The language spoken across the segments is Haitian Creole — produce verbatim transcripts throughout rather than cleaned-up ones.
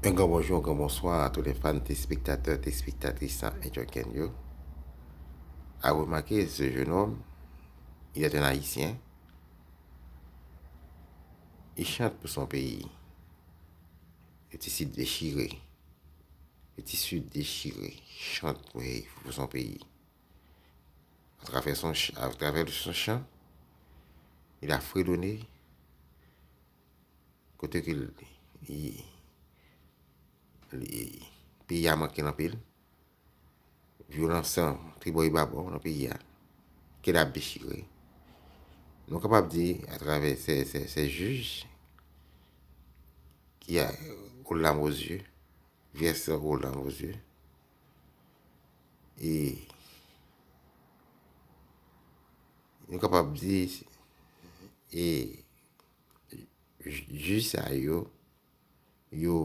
Un grand bonjour, un grand bonsoir à tous les fans, téléspectateurs, téléspectatrices à Enjoy Ken yo. À remarquer, ce jeune homme, il est un Haïtien. Il chante pour son pays. Le tissu déchiré. Le tissu déchiré. Il chante pour, pour son pays. À travers son, ch- à travers son chant, il a fredonné kote ke l, li, li, peyi a manke l anpil. Vyolans lan tribò e babò nan peyi a, ke l ap dechire. Nou kapab di atravè se, se, se jij ki a aux larmes aux yeux, vèse aux larmes aux yeux, e nou kapab di, e jij sa yo, yo,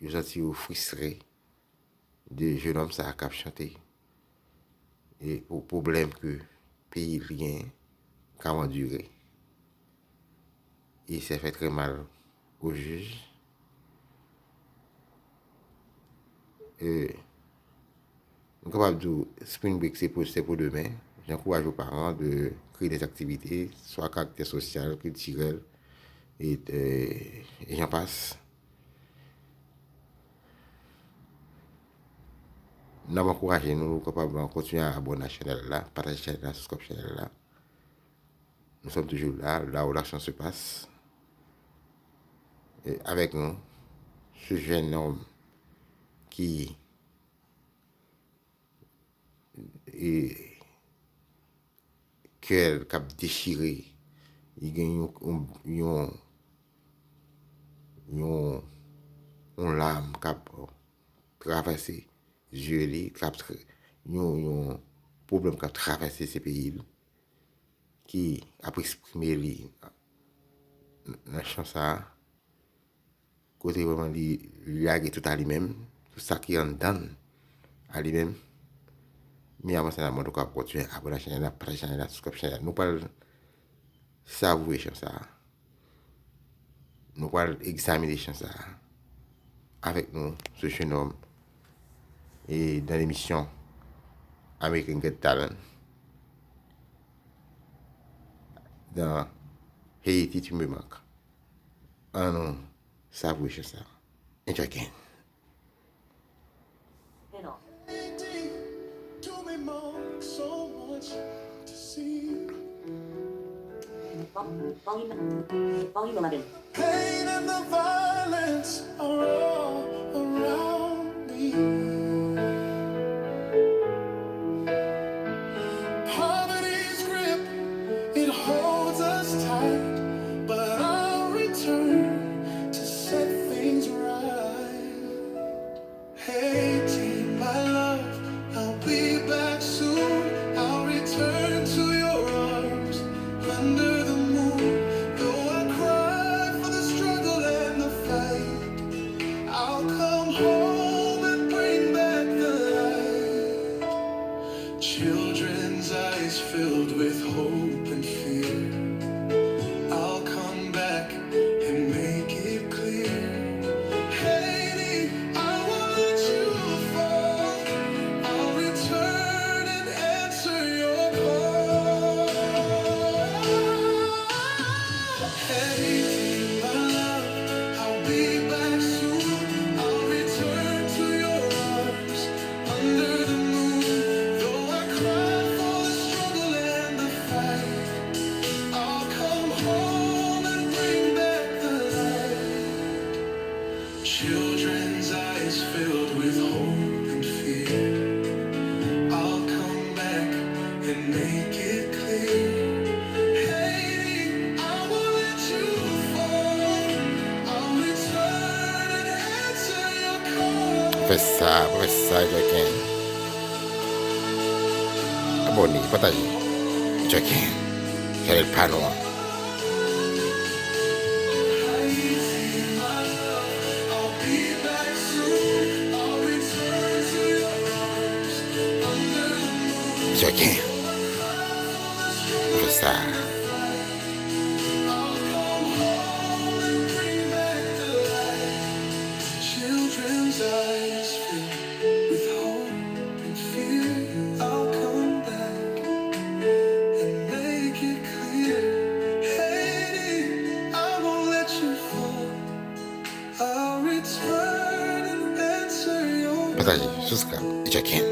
yo santi yo fristre de jenòm sa a k ap chante e pou pwoblèm ke peyi l genyen k ap andire. E sa fè trè mal o jij. E Nou kapab di w spring break se pou, se pou demen. J'encourage aux parents de créer des activités, soit à caractère social, culturel, et, euh, et j'en passe. N ap ankouraje nou, nou kapab kontinye abòne ak chanèl la, pataje chanèl la, subscribe chanèl la. Nous sommes toujours là, là où l'action se passe. Et avec nous, ce jeune homme qui e kè l k ap dechire, li gen yon, yon, yon, yon, yon lam k ap travèse zye li, k ap tra- yon, yon pwoblèm k ap travèse se peyi l, ki ap eksprime li nan chan sa a. Kote vrèman li, li lage tout a li menm, tout sa ki anndan l a li menm. Men avan sa, n ap mande w kontinye abòne ak chanèl la, pataje chanèl la, subscribe chanèl la. Nou pral savouye chan sa a. Nou pral egzamine chan sa a. Avec nous, ce jeune homme, et dans l'émission American Got Talent, dans Haiti, tu me manques. Ann nou savouye chan sa. Enjoy Ken. Pain and the violence are all around me. Poverty's grip, it holds us tight, but I'll return to set things right. Haiti, my love, I'll be back soon. I'll return to your arms under the moon. Though I cry for the struggle and the fight, I'll come home and bring back the light. Children's eyes filled with hope and fear. I'll come back and make it clear. Haiti, I won't let you fall. I'll return and answer your call. Haiti, my love, I'll be back soon. I'll return to your arms under the moon. Though I cry for the struggle and the fight, I'll come home and bring back the light. Children's eyes filled with hope and fear. I'll come back and make it clear. Haiti, I won't let you fall. I'll return and answer your call. Fè sa, fè sa, Enjoy Ken. Abòne, pataje. Enjoy Ken. Chanèl pa nou an. Enjoy Ken. Fè sa. Inside is filled with hope and fear. I'll come back and make it clear. Haiti, I won't let you fall. I'll return and answer your Pataje, subscribe, e tchèken.